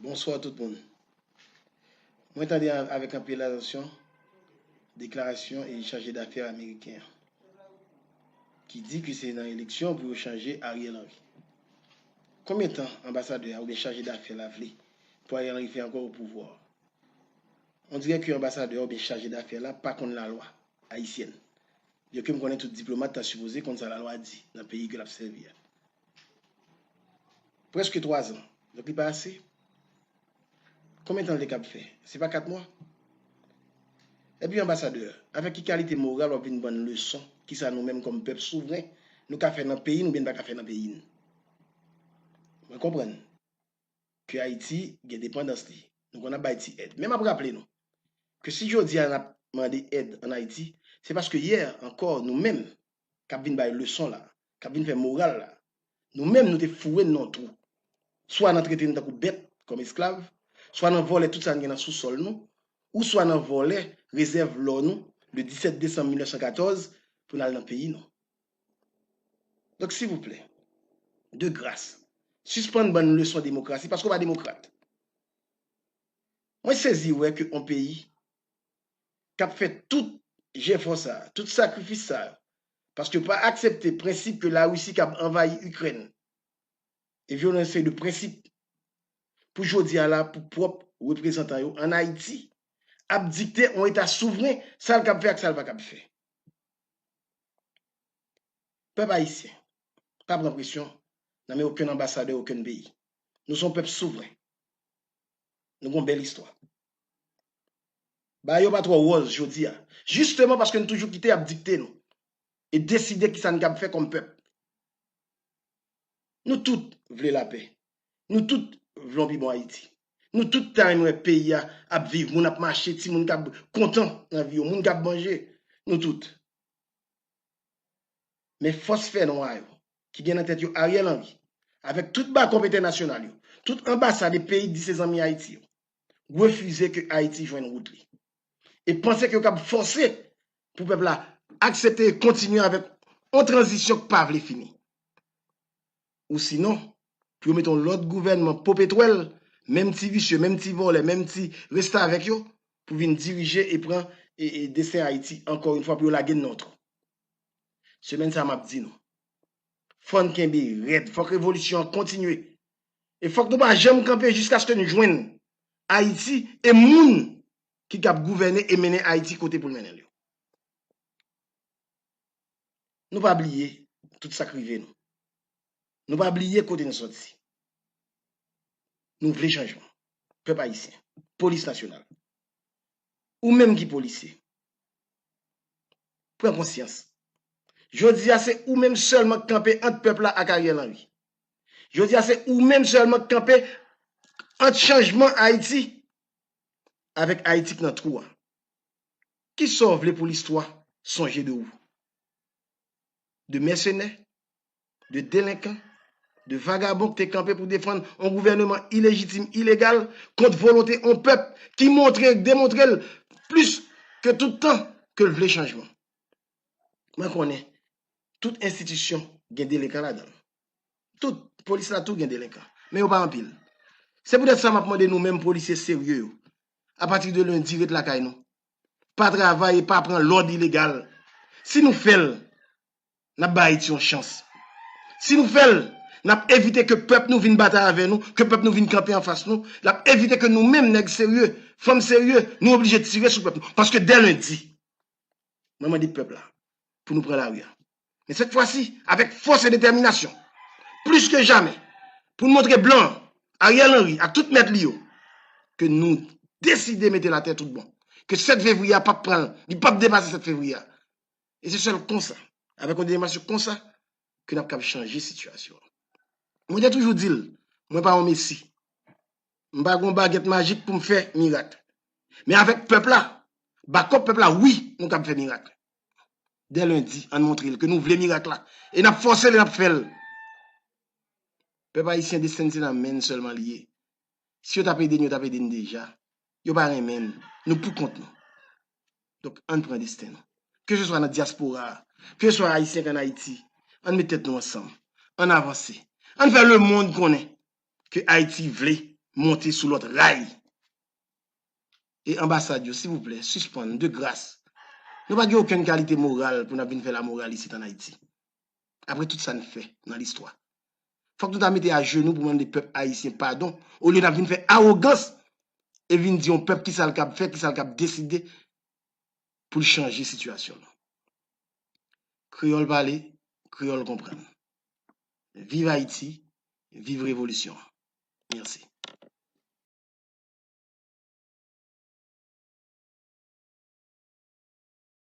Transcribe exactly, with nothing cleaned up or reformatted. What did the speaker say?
Bonswa tout moun. Mwen tande avèk anpil atansyon deklarasyon e chaje dafè ameriken an ki di ke se nan eleksyon pou yo chanje Ariel Henry. Konbyen tan anbasadè a oubyen chaje dafè la vle pou Ariel Henry fè ankò o pouvwa? On dirè ke anbasadè a oubyen chaje dafè la pa konn lalwa ayisyèn. Byenke m konnen tout diplomat ta sipoze konn sa lalwa di nan peyi ke l ap sèvi a. Prèske twa zan. Donk li pa ase? Konbyen tan l te kab fè? Se pa kat mwa? Epi anbasadè, avèk ki kalite moral w ap vin ban n leson kisa nou menm kòm pèp souvren nou ka fè nan peyi n oubyen n pa ka fè nan peyi n? Mwen konprann ke Ayiti gen depandans li. Nou konn ap bay ti èd. Men m ap raple nou ke si jodi a n ap mande èd ann Ayiti, se paske yè ankò nou menm k ap vin bay leson la, k ap vin fè moral la, nou menm nou te foure n nan yon twou. Swa nan trete n tankou bèt, kòm esklav, swa nan vòlè tout sa n gen nan sousòl nou, ou swa nan vòlè rezèv lò nou le disèt desanm mil nèf san katòz pou n al nan peyi nou. Donk, silvouplè, de gras, sispann ban n leson demokrasi paske w pa demokrat. Mwen sezi wè ke yon peyi k ap fè tout jefò sa, tout sakrifis sa yo, paske yo pa aksepte prensip ke Larisi kab anvayi Ikrèn e vyole yon seri de prensip pou jodi a la pou pwòp reprezantan yo ann Ayiti ap dikte yon eta souvren sa l kab fè ak sa l pa kab fè. Pèp ayisyen, pa pran presyon nan men okenn anbasadè okenn peyi. Nou se yon pèp souvren. Nou gen yon bèl istwa. Bagay yo pa twò wòz jodi a, jisteman paske n toujou kite y ap dikte nou e deside kisa n kab fè kòm pèp. Nou tout vle lapè. Nou tout vle yon pi bon Ayiti. Nou tout ta renmen wè peyi a ap viv, moun ap mache, timoun k ap kontan nan vi yo, moun k ap manje. Nou tout. Men fòs fènwa yo, ki gen nan tèt yo Ariel Henry, avèk tout bakòp entènasyonal yo, tout anbasad e peyi k di se zanmi Ayiti yo, refize ke Ayiti jwenn wout li. E panse ke yo kab fòse pou pèp la aksepte e kontinye avèk yon tranzisyon k pa vle fini. Ou sinon, pou yo mete yon lòt gouvènman popetwèl, menm ti visye, menm ti vòlè, menm ti restavèk yo, pou vin dirije e pran e, e desten Ayiti ankò yon fwa pou yo lage n nan yon twou. Semèn sa a, m ap di nou, fò n kenbe rèd, fòk revolisyon an kontinye. E fòk nou pa janm kanpe jiskaske n jwenn Ayiti e moun ki kab gouvène e mennen Ayiti kote pou l mennen l yo. Nou pa bliye tout sa k rive nou. Nou pa bliye kote n soti. Nou vle chanjman. Pèp ayisyen, polis nasyonal, ou menm ki polisye, pran konsyans. Jodi a, se ou menm sèlman k kanpe ant pèp la ak Ariel Henry. Jodi a, se ou menm sèlman k kanpe ant chanjman Ayiti avèk Ayiti k nan twou a. Kisa w vle pou listwa sonje de ou? De mèsenè, de delenkan, de vagabon k te kanpe pou defann yon gouvèneman ilejitim, ilegal, kont volonte yon pèp ki montre, demontre l plis ke tout tan ke l vle chanjman. Mwen konnen tout enstitisyon gen delenkan ladan l. Tout, polis la tou gen delenkan. Men yo pa anpil. Se poutèt sa m ap mande nou menm polisye serye yo, apati de lendi, ret lakay nou. Pa travay e pa pran lòd ilegal. Si nou fè l, n ap ba Ayiti yon chans. Si nou fè l, n ap evite ke pèp nou vin batay avè nou, ke pèp nou vin kanpe anfas nou, l ap evite ke nou menm, nèg serye, fanm serye, nou oblije tire sou pèp nou. Paske dè lendi, mwen mande pèp la pou nou pran lari a. Men sèt fwa si, avèk fòs e detèminasyon, plis ke jamè, pou n montre blan, Ariel Henry ak tout mèt li yo, ke nou deside mete l atè tout bon. Ke sèt fevriye a p ap pran l, li p ap depase sèt fevriye a. E se sèl konsa, avèk yon detèminasyon konsa, ke n ap kab chanje sitiyasyon an. Mwen te toujou di l, mwen pa yon mesi. M pa gen yon bagèt majik pou m fè mirak. Men avèk pèp la, bakòp pèp la, wi, nou kab fè mirak. Dè lendi, ann montre l ke nou vle mirak la. E n ap fòse l e n ap fè l. Pèp ayisyen, desten n se nan men n sèlman li ye. Si yo t ap ede n, yo t ap ede n deja. Yo pa renmen n. Nou pou kont nou. Donk, ann pran desten nou. Keseswa nan dyaspora a, keseswa ayisyen k ann Ayiti, ann met tèt nou ansanm. Ann avanse. Ann fè lemonn konnen ke Ayiti vle monte sou lòt ray. E anbasad yo, silvouplè, sispann, de gras. Nou pa gen okenn kalite moral pou n ap vin fè lamoral isit ann Ayiti. Apre tout sa n fè nan listwa. Fòk nou ta mete ajenou pou mande pèp ayisyen padon, olye n ap vin fè awogans e vin di yon pèp kisa l kab fè, kisa l kab deside pou l chanje sitiyasyon l. Kreyòl pale, kreyòl konprann. Viv Ayiti, viv revolisyon an. Mèsi.